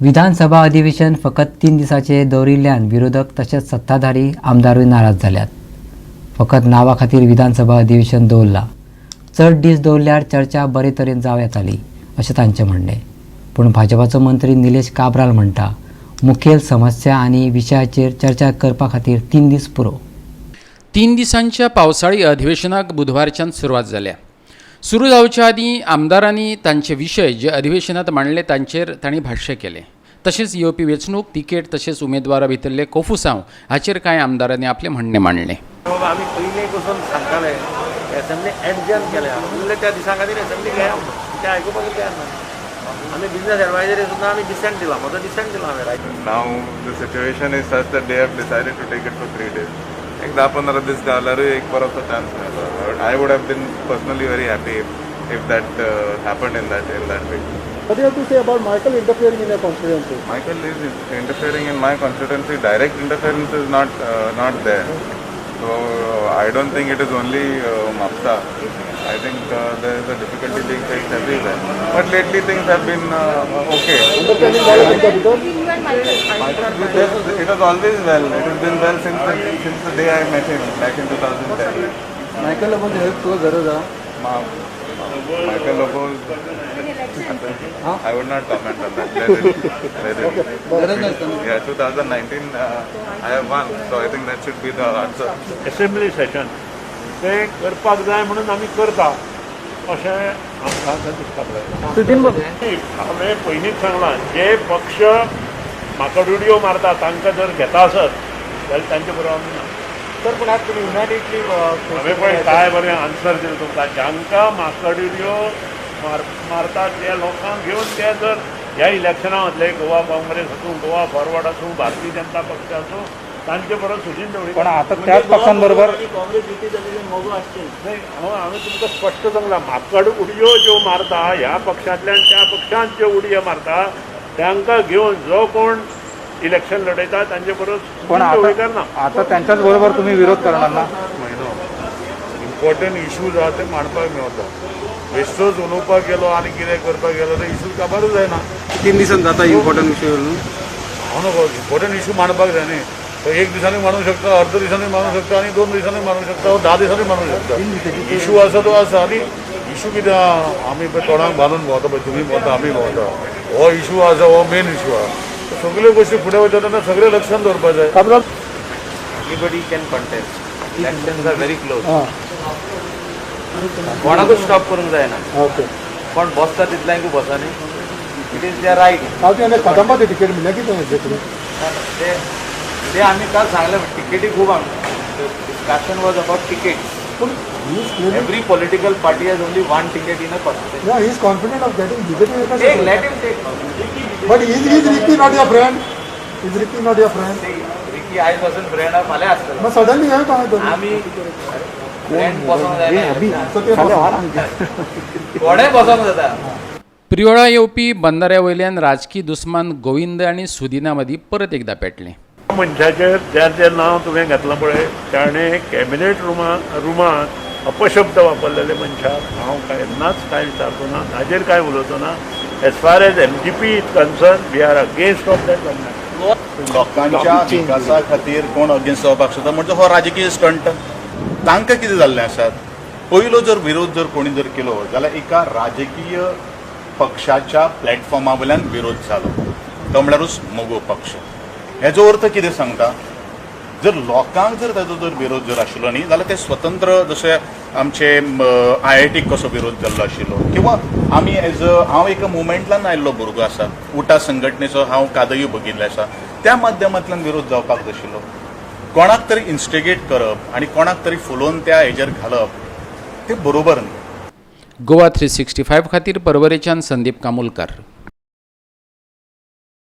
विधानसभा अधिवेशन फकत 3 दिसाचे दवरिल्ल्यान विरोधक तशेंच सत्ताधारी आमदारूय नाराज जाल्यात. फकत नांवा खातीर विधानसभा अधिवेशन दवरलां, चड दीस दवरल्यार चर्चा बरे तरेन जावं येताली, अशें तांचें म्हणणें. पूण भाजपाचो मंत्री निलेश काब्राल म्हणटा, मुखेल समस्या आनी विशयाचेर चर्चा करपा खातीर 3 दीस पुरो. 3 दिसांच्या पावसाळी अधिवेशनाक बुधवारच्यान सुरवात जाल्या. सुरू जावच्या आदीं आमदारांनी तांचे विशय जे अधिवेशनात मांडले तांचेर तांणी भाश्य केलें. तशेंच येवपी वेंचणूक, तिकेट तशेंच उमेदवारा भितरले कोफुसांव हाचेर कांय आमदारांनी आपलें म्हणणें मांडलें. बाबा, आमी पयलीं पसून सांगताले, एसेंब्ली एडजर्न केल्या. उरले त्या दिसां खातीर एसेंब्ली घेया म्हणून. ते आयकुपाक तयार ना. आमी बिजनेस एडवायजरी सुद्दां आमी डिसेंट दिला, म्हजो डिसेंट दिला हांवें, right. Now the situation is such that they have decided to take it for 3 days. एक 10-15 दीस जाल्यारूय एक बरोसो चान्स मेळटलो. I would have been personally very happy if that happened in that way. What do you have to say about Michael interfering in your constituency? Michael is interfering in my constituency. Direct interference is not there. So I don't think it is only Mapsa. I think there is a difficulty being faced everywhere. But lately things have been okay. Understanding झालं तुमच्या भितर? Michael, it was always well. It has been well since the day I met him back in 2010. Michael लोबोची help तुका गरज आहा? Michael Lobo, I would not comment on that. Let it, let it. गरज नासतना. Yeah, 2019, I have won, so I think that should be the answer. Assembly session तें करपाक जाय म्हणून आमी करता अशें आमकां आतां दिसपाक लागलें. हांवें पयलींच सांगलां, जे पक्ष म्हाका उडयो मारता तांकां जर घेता आसत जाल्यार तांचे बरोबर आमी ना. तर पूण आतां तुमी इमिडिएटली हांवें पळय काय बरें आन्सर दिलें तुमकां. जांकां माकड उडयो मारतात त्या लोकांक घेवन ते जर ह्या इलेक्शनाक वतले, गोवा काँग्रेस आसूं, गोवा फॉरवर्ड आसूं, भारतीय जनता पक्ष आसूं, तांचे बरोबर सुदीन ढवळीकर. पण आता त्याच पक्षांबरोबर काँग्रेस युती जाली, मगो आसचे? नाही, हांवें तुमकां स्पश्ट सांगलां, माकड उडयो ज्यो मारता, ह्या पक्षांतल्यान त्या पक्षांत ज्यो उडयो मारता, तांकां घेवन जो कोण इलेक्शन लढयता तांचे बरोबर पण सुदीन ढवळीकर ना. आता आता त्यांच्याच बरोबर तुम्ही विरोध करणार ना? म्हयनो इम्पॉर्टंट इश्यूज आहा ते मांडपाक मेवता. बेश्टोच उलोवपाक गेलो आनी कितें करपाक गेलो ते इश्यूज काबारूच जायना. 3 दिसान जाता इम्पॉर्टंट विषय न्हू? हांव नको, इम्पॉर्टंट इश्यू मांडपाक जाय न्ही. तो एक दिसांनी मांडूंक शकता, अर्द दिसांनी मांडूंक शकता आनी 2 दिसांनी मांडूंक शकता वा 10 दिसांनी मांडूंक शकता. इश्यू आसा तो आसा. आनी इश्यू कितें आहा, आमी पळय तोंडाक बांदून भोंवता पळय, तुमी भोंवता, आमी भोंवता. हो इश्यू आसा, हो मेन इश्यू आहा. सगल्यो गोश्टी फुडें वयता तेन्ना सगळें लक्षांत दवरपाक जाय. Anybody can contest. Elections are very close. कोणाकूच स्टॉप करूंक जायना. कोण बसता तितल्यांकूय बसा न्ही. It is their right. काल तुवें कदंबाची तिकेट मिळ्ळ्या, कितें एक्झॅक्टली? ते ते आमी काल सांगलें, तिकेटी खूब. आमी discussion was about tickets. पूण he is clearly Every political party has only one ticket in a constituency. Yeah, he is confident of getting BJP. Take, let him take. But is Ricky not your friend? Is Ricky not your friend? Ricky आयज पासून friend, फाल्यां आसतलो. मग suddenly हे काय तर आमी friend बसोंक जायना. So ते कोणेय बसोंक जाता. प्रियोळा येवपी बंदाऱ्या वयल्यान राजकी दुस्मान गोविंद आनी सुदिना मदीं परत एकदा पेटलें. मनशाचेर ज्या जें नांव तुवें घेतलां पळय, ताणें कॅबिनेट रुमांत अपशब्द वापरलेले मनशाक हांव केन्नाच कांय विचारचो ना, ताजेर कांय उलोवचो ना. As far as MGP is concerned, we are against of that government. लोकांच्या विकासा खातीर कोण अगेन्स्ट जावपाक शकता म्हणजे हो राजकीय स्टंट. तांकां कितें जाल्लें आसा, पयलो जर विरोध जर कोणी जर केलो जाल्यार एका राजकीय पक्षाच्या प्लॅटफॉर्मा वयल्यान विरोध जालो, तो म्हळ्यारूच मगो पक्ष. हेजो अर्थ कितें सांगता, जर लोकांक जर ताजो जर विरोध जर आशिल्लो न्ही जाल्यार ते स्वतंत्र, जशे आमचे आयआयटीक कसो विरोध जाल्लो आशिल्लो किंवा आमी एज अ हांव एका मुवमेंटान आयिल्लो भुरगो आसा, उटा संघटनेचो हांव कादयूय बघिल्लो आसा, त्या माध्यमांतल्यान विरोध जावपाक जाय आशिल्लो. कोणाक तरी इन्स्टिगेट करप आनी कोणाक तरी फुलोवन त्या हेजेर घालप तें बरोबर न्ही. गोवा 365 खातीर परवरेच्यान संदीप कामुलकर.